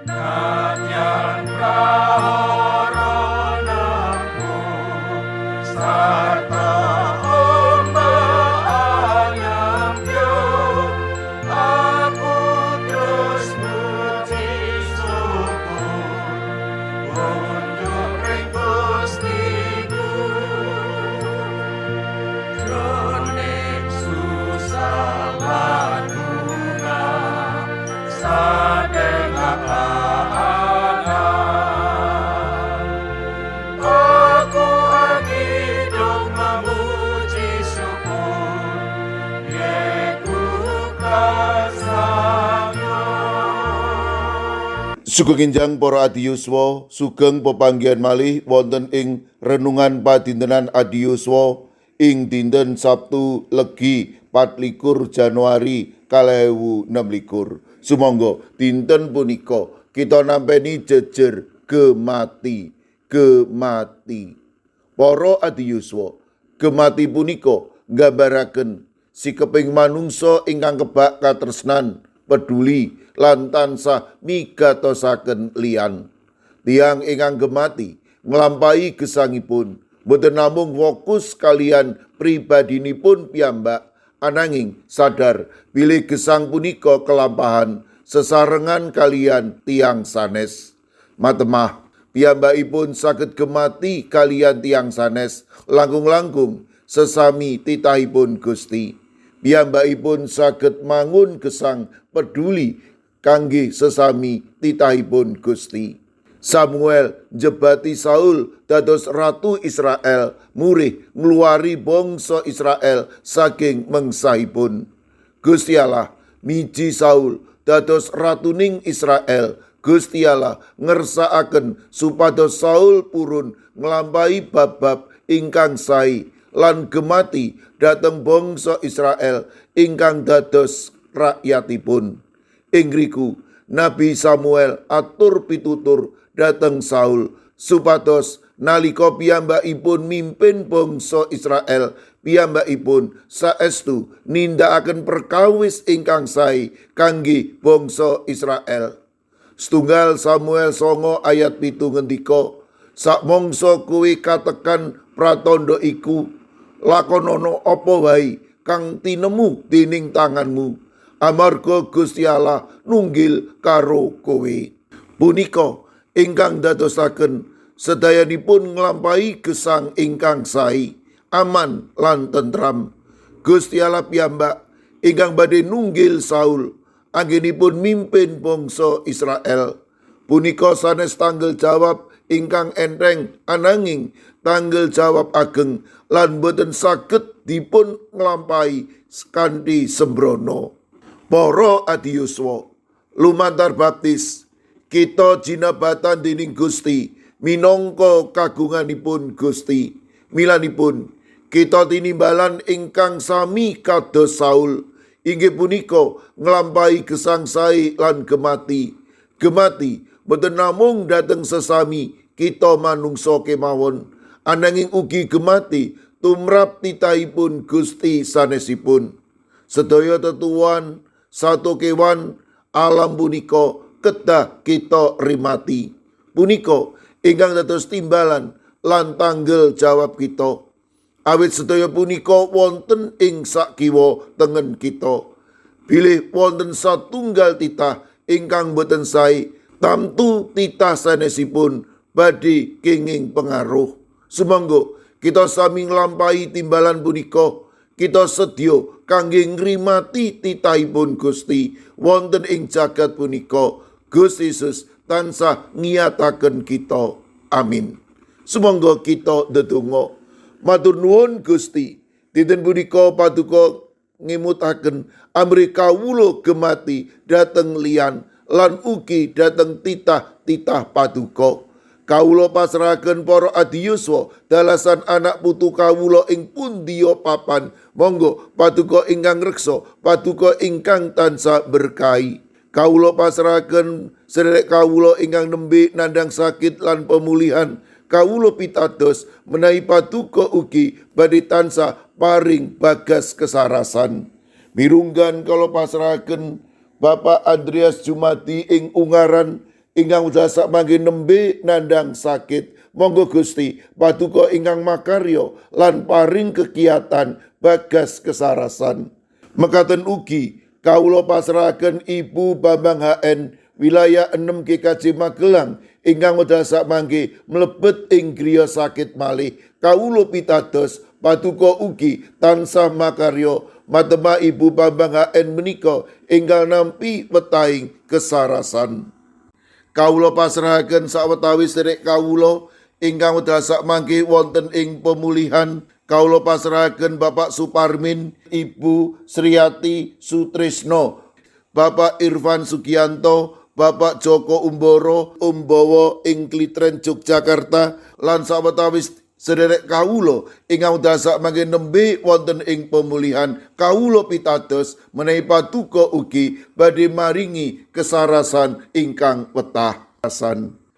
Nadyan prahara nempuh sarta ombak anyembyuh, aku terus muji syukur unjuk ring Gustiku. Jroning susah lan bungah sadheng kahanan, aku angidung memuji syukur Yeku kasangyo. Sugeng enjang para adiyuswa, sugeng pepanggihan malih wonten ing renungan padintenan adiyuswa ing dinten Sabtu Legi 24 Januari 2026. Sumangga dinten punika kita nampeni jejer gemati, gemati. Para adiyuswa, gemati punika nggambaraken sikeping manungsa ingkang kebak katresnan, peduli lan tansah migatosaken liyan. Tiang ingkang gemati nglampahi gesangipun boten namung fokus kaliyan pribadinipun piyambak, ananging sadar bilih gesang punika kelampahan sesarengan kaliyan tiang sanes. Matemah piyambakipun saged gemati kaliyan tiang sanes langkung-langkung sesami titahipun Gusti. Piyambakipun saged mangun gesang peduli kangge sesami titahipun Gusti. Samuel njebati Saul dados ratu Israel, murih ngluwari bangsa Israel saking mengsahipun. Gusti Allah miji Saul dados ratuning Israel. Gusti Allah ngersakaken supados Saul purun nglampahi bab-bab ingkang sae lan gemati dhateng bangsa Israel ingkang dados rakyatipun. Ing ngriku Nabi Samuel atur pitutur dhateng Saul supados nalika piyambakipun mimpin bangsa Israel, piyambakipun saestu nindakaken perkawis ingkang sae kangge bangsa Israel. Setunggal Samuel 9 ayat 7 ngendika, "Sakmangsa kowe katekan pratandha iku, lakonono apa wae kang tinemu dening tanganmu, amarga Gusti Allah nunggil karo kowe." Punika ingkang dadosaken sedayanipun nglampahi gesang ingkang sae, aman lan tentram. Gusti Allah piyambak ingkang badhe nunggil Saul anggenipun mimpin bangsa Israel. Punika sanes tanggel jawab ingkang enteng, ananging tanggel jawab ageng lan boten saged dipun nglampahi kanthi sembrono. Para adiyuswa, lumantar baptis kita jinabatan dening Gusti minangka kagunganipun Gusti. Milanipun kita tinimbalan ingkang sami kados Saul, inggih punika nglampahi gesang sae lan gemati. Gemati boten namung dhateng sesami kita manungsa kemawon, ananging ugi gemati tumrap titahipun Gusti sanesipun. Sedaya tetuwuhan sato kewan alam punika kedah kita rimati. Punika ingkang dados timbalan lan tanggel jawab kita. Awit sedaya punika wonten ing sakiwa tengen kita. Bilih wonten satunggal titah ingkang boten sae, tamtu titah sanesipun badhe kenging pengaruh. Sumangga kita sami nglampahi timbalan punika. Kita sedya kangge ngrimati titahipun Gusti wonten ing jagat punika. Gusti Yesus tansah ngiyataken kita. Amin. Sumangga kita ndedonga. Matur nuwun Gusti. Dinten punika paduka ngemutaken amrih kawula gemati dhateng liyan lan ugi dhateng titah-titah paduka. Kawula pasrahaken para adiyuswa dalasan anak putu kawula ing pundiya papan. Monggo paduka ingkang reksa, paduka ingkang tansah berkahi. Kawula pasrahaken sedherek kawula ingkang nembe nandhang sakit lan pemulihan. Kawula pitados menawi paduka ugi badhe tansah paring bagas kesarasan. Mirunggan kawula pasrahaken Bapak Andreas Jumadi ing Ungaran. ingkang wekdal sakmangke nembe nandhang sakit. Monggo Gusti paduka ingkang makarya lan paring kegiatan bagas kesarasan. Mekaten ugi kawula pasrahaken Ibu Bambang HN wilayah 6 GKJ Magelang ingkang wekdal sakmangke mlebet ing griya sakit malih. Kawula pitados paduka ugi tansah makarya matema Ibu Bambang HN menika ingkang nampi wetahing kesarasan. Kawula pasrahaken sawetawis sedherek kawula ingkang wekdal sakmangke wonten ing pemulihan. Kawula pasrahaken Bapak Suparmin, Ibu Sriati Sutrisno, Bapak Irfan Sugianto, Bapak Joko Umboro Umbowo ing Klitren Yogyakarta lan sawetawis sederek kawula ingkang wekdal sakmangke nembe wonten ing pemulihan. Kawula pitados menawi paduka ugi badhe maringi kesarasan ingkang wetah.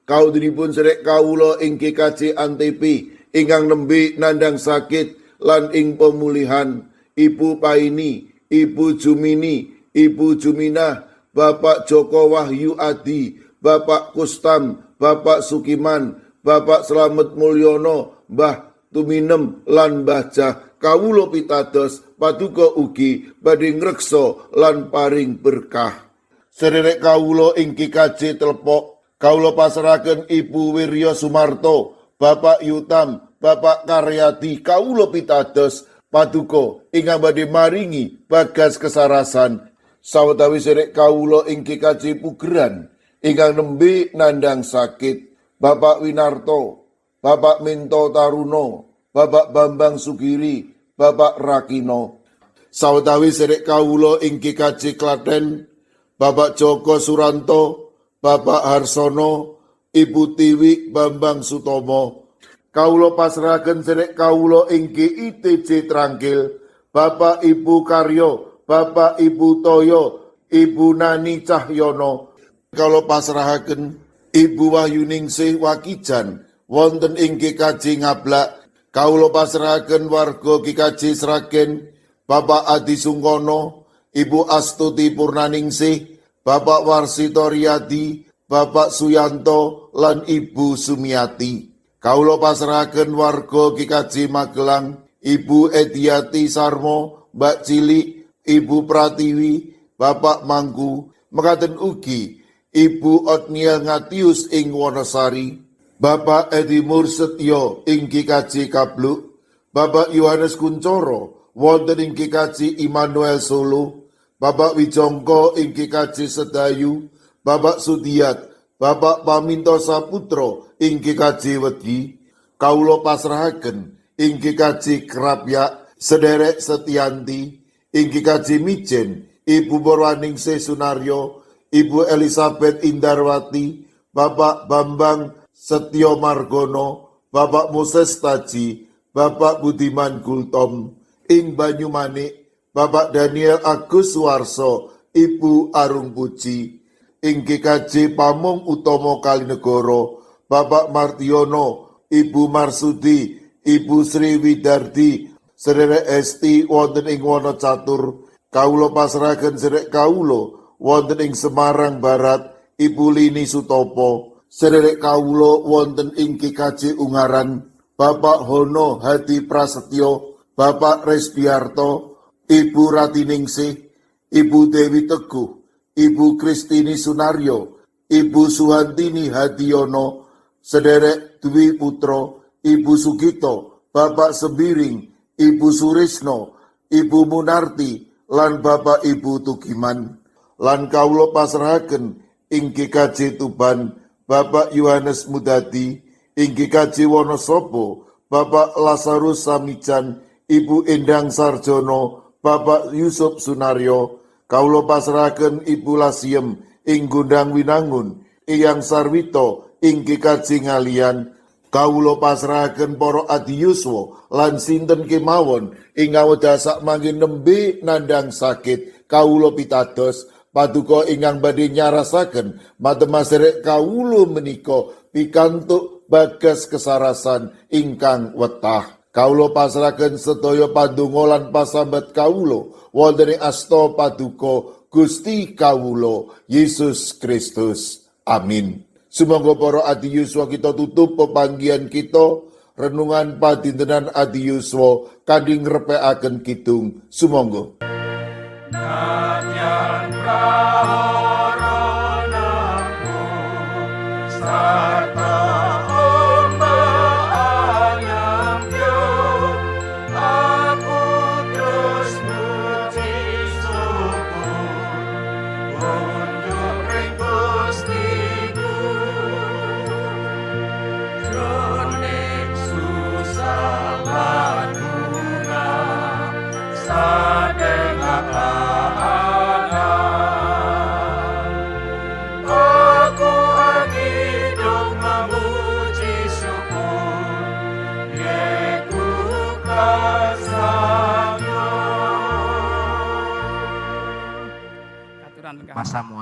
Kaudinipun sederek kawula ing GKJ Antepi ingkang nembe nandhang sakit lan ing pemulihan, Ibu Paini, Ibu Jumini, Ibu Juminah, Bapak Joko Wahyu Adi, Bapak Kustam, Bapak Sukiman, Bapak Slamet Mulyono, Mbah Tuminem lan Mbah Jah. Kawula pitados paduka ugi badhe ngreksa lan paring berkah. Sederek kawula ing GKJ Telepok, kawula pasrahaken Ibu Wirya Sumarto, Bapak Yutam, Bapak Karyadi. Kawula pitados paduka ingkang badhe maringi bagas kesarasan. Sawetawis sederek kawula ing GKJ Pugeran ingkang nembe nandhang sakit, Bapak Winarto, Bapak Minto Taruno, Bapak Bambang Sugiri, Bapak Rakino. Sawetawis sederek kawula ing GKJ Klaten, Bapak Joko Suranto, Bapak Harsono, Ibu Tiwi Bambang Sutomo. Kawula pasrahaken sederek kawula ing GITJ Trangkil, Bapak Ibu Karyo, Bapak Ibu Toyo, Ibu Nani Cahyono. Kawula pasrahaken Ibu Wahyuningsih Wakijan wonten ing GKJ Ngablak. Kawula pasrahaken warga GKJ Sragen, Bapak Adi Sungkono, Ibu Astuti Purnaningsih, Bapak Warsito Riyadi, Bapak Suyanto lan Ibu Sumiati. Kawula pasrahaken warga GKJ Magelang, Ibu Ediati Sarmo, Mbak Cilik, Ibu Pratiwi, Bapak Mangku. Mekaten ugi Ibu Otniel Ngatius ing Wonosari, Bapak Edi Mursetyo ing GKJ Kabluk, Bapak Yohanes Kuncoro wonten ing GKJ Immanuel Solo, Bapak Wijongko ing GKJ Sedayu, Bapak Sudiat, Bapak Paminto Saputro ing GKJ Wedi. Kawula pasrahaken ing GKJ Krapyak sederek Setianti, ing GKJ Mijen Ibu Borwaningsih Sunaryo, Ibu Elizabeth Indarwati, Bapak Bambang Setyo Margono, Bapak Moses Taji, Bapak Budiman Gultom, ing Banyumanik Bapak Daniel Agus Suwarso, Ibu Arung Puji, ing GKJ Pamong Utomo Kalinegoro, Bapak Martiono, Ibu Marsudi, Ibu Sri Widardi, sederek Esti wonten ing Wonocatur. Kawula pasrahaken sederek kawula wonten ing Semarang Barat, Ibu Lini Sutopo, sederek kawula wonten ing GKJ Ungaran, Bapak Hono Hadi Prasetyo, Bapak Resdiarto, Ibu Ratiningsih, Ibu Dewi Teguh, Ibu Kristini Sunaryo, Ibu Suhantini Hadiono, sederek Dwi Putro, Ibu Sugito, Bapak Sembiring, Ibu Surisno, Ibu Munarti, lan Bapak Ibu Tugiman. Lan kawula pasrahaken ing GKJ Tuban, Bapak Yohanes Mudadi, ing GKJ Wonosobo, Bapak Lazarus Samijan, Ibu Endang Sarjono, Bapak Yusuf Sunaryo. Kawula pasrahaken Ibu Lasiem ing Gondang Winangun, Eyang Sarwito ing GKJ Ngalian. Kawula pasrahaken para adiyuswa lan sinten kemawon ingkang wekdal sakmangke nembe nandhang sakit. Kawula pitados paduka ingkang badhe nyarasaken matema sederek kawula menika pikantuk bagas kesarasan ingkang wetah. Kawula pasrahaken sedaya pandonga lan pasambat kawula wonten ing asta paduka Gusti kawula Yesus Kristus. Amin. Sumangga para adi yuswa kita tutup pepanggihan kita renungan padintenan adi yuswa kanthi ngrepekaken kidung. Sumangga. Nadyan prahara nempuh sarta ombak anyambyuh, aku terus muji syukur unjuk ring Gustiku. Jroning susah lan bungah sadeng kahanan, aku angidung memuji syukur Yeku kasangyo. Katuran lenggah. Pasamuan